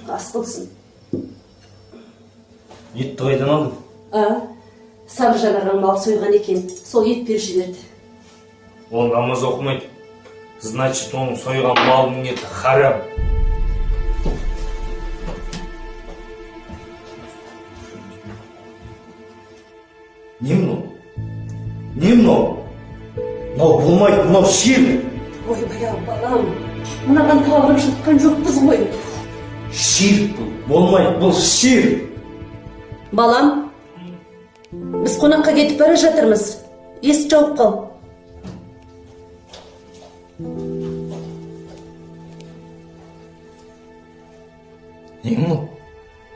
Ас болсын. Етті қайдан алдың? А, Сабыржан ағаң мал сойған екен, сол ет беріп жіберді. Ол намаз оқымайды. Значит, оның сойған малының еті харам. Не мынау? Не мынау? Мынау болмайды, мынау ширк. Ойбай ау, балам, мынаған табынып жатқан жоқпыз ғой. Ширк бұл, болмайды, бұл ширк. Балам, біз қонаққа кетіп бара жатырмыз. Есік жауып қал. Не мынау?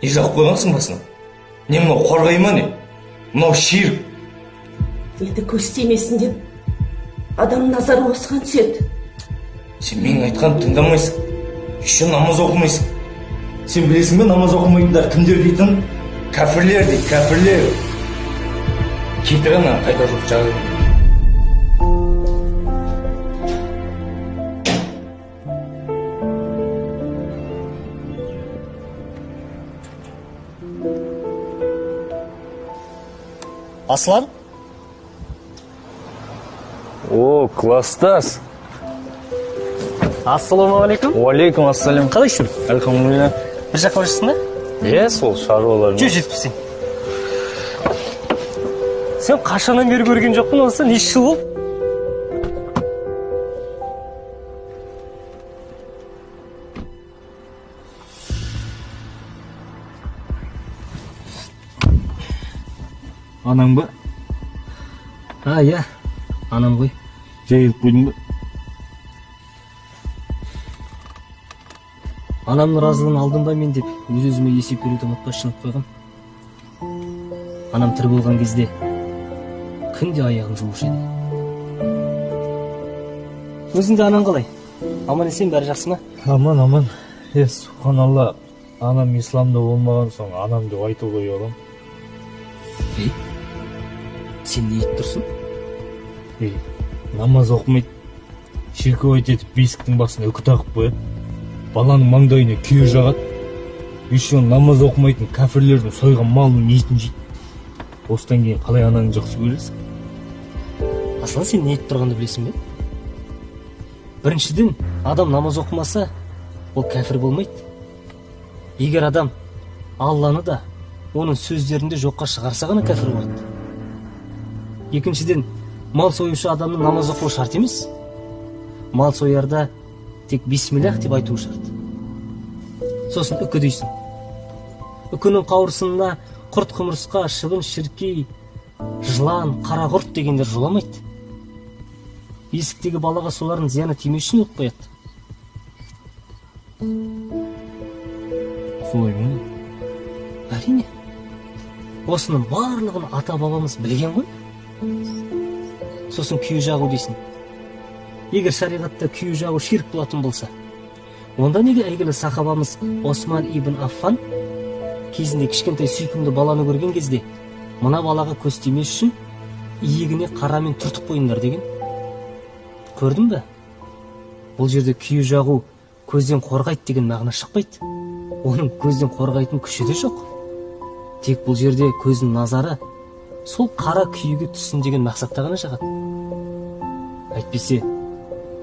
Не жағып қойғансың басына? Не мынау, қорғай ма не? Мынау ширк. Енді көз тимесін деп адам назары осыған түседі. Сен менің айтқанымды тыңдамайсың. Еще намаз оқымайсың. Сен білесің бе, намаз оқымайтындар кімдер дейтін? Кәпірлер дейді, кәпірлер. Кетір ана, қайда жоқ жағып. Аслан? О, класстас. Ассалаумағалейкум. Уалейкум ассалям. Қалайсың? Альхамдулилля. Бір жаққа бара жатсың ба? Иә, сол шаруалар. Жүр, жетіп сен. Сен қашаннан бері көрген жоқпын осы, неше жыл болды? Анаң ба? А, иә, анам ғой. Жай келіп қойдың ба? Анамның разылығын алдым ба мен деп өз өзіме есеп беруді ұмытпай шынып қойғам. Анам тірі болған кезде күнде аяғын жуушы еді. Өзіңде анаң қалай? Аман есен бәрі жақсы ма? Аман, аман. Е, субханалла, анам исламда болмаған соң анам деп айтуға ұяламын. Ей, сен не айтып тұрсың? Ей, намаз оқымайды. Ширковать етіп бесіктің басына үкі тағып қояды. Баланың маңдайына күйе жағады. Еще намаз оқымайтын кәпірлердің сойған малының етін жейді. Осыдан кейін қалай анаңды жақсы көресің? Аслан, сен не айтып тұрғанды білесің бе? Біріншіден, адам намаз оқымаса, ол кәфір болмайды. Егер адам Алланы да, оның сөздерін де жоққа шығарса ғана кәфір болады. Екіншіден, мал союшы адамның намаз оқуы шарт емес. Мал соярда тек бисмиллах деп айтуы шарт. Сосын үкі дейсің. Үкінің қауырсынына құрт құмырсқа, шыбын шіркей, жылан, қара құрт дегендер жоламайды. Есіктегі балаға солардың зияны тимес үшін іліп қояды. Солай ма? Әрине. Осының барлығын ата бабамыз білген ғой. Сосын күйе жағу дейсің. Егер шариғатта күйе жағу ширк болатын болса, онда неге әйгілі сахабамыз Осман ибн Аффан кезінде кішкентай сүйкімді баланы көрген кезде мына балаға көз тимес үшін иегіне қарамен түртіп қойыңдар деген? Көрдің бе? Бұл жерде күйе жағу көзден қорғайды деген мағына шықпайды. Оның көзден қорғайтын күші де жоқ. Тек бұл жерде көздің назары сол қара күйеге түссін деген мақсатта ғана жағады. Әйтпесе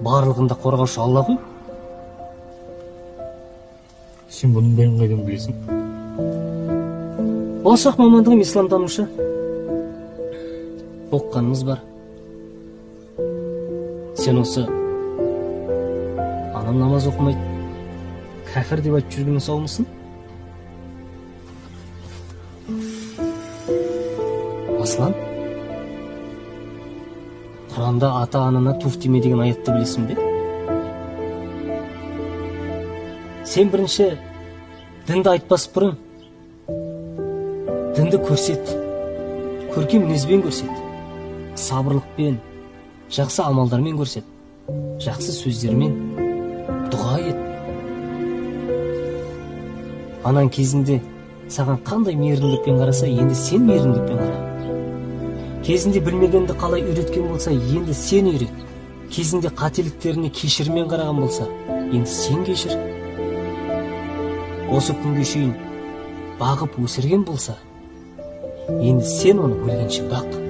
барлығында қорғаушы Алла ғой. Сен бұның бәрін қайдан білесің? Болашақ мамандығым исламтанушы. Оқығанымыз бар. Сен осы анам намаз оқымайды, кәфір деп айтып жүргеннен саумысың? Аслан, Құранда ата-анана туф деме деген аятты білесің бе? Сен бірінші дінді айтпас бұрын дінді көрсет, көркем мінезбен көрсет, сабырлықпен, жақсы амалдармен көрсет, жақсы сөздермен дұға ет. Анаң кезінде саған қандай мейірімділікпен қараса, енді сен мейірімділікпен қара. Кезінде білмегенді қалай үйреткен болса, енді сен үйрет. Кезінде қателіктеріне кешіріммен қараған болса, енді сен кешір. Осы күнге шейін бағып өсірген болса, енді сен оны өлгенше бақ.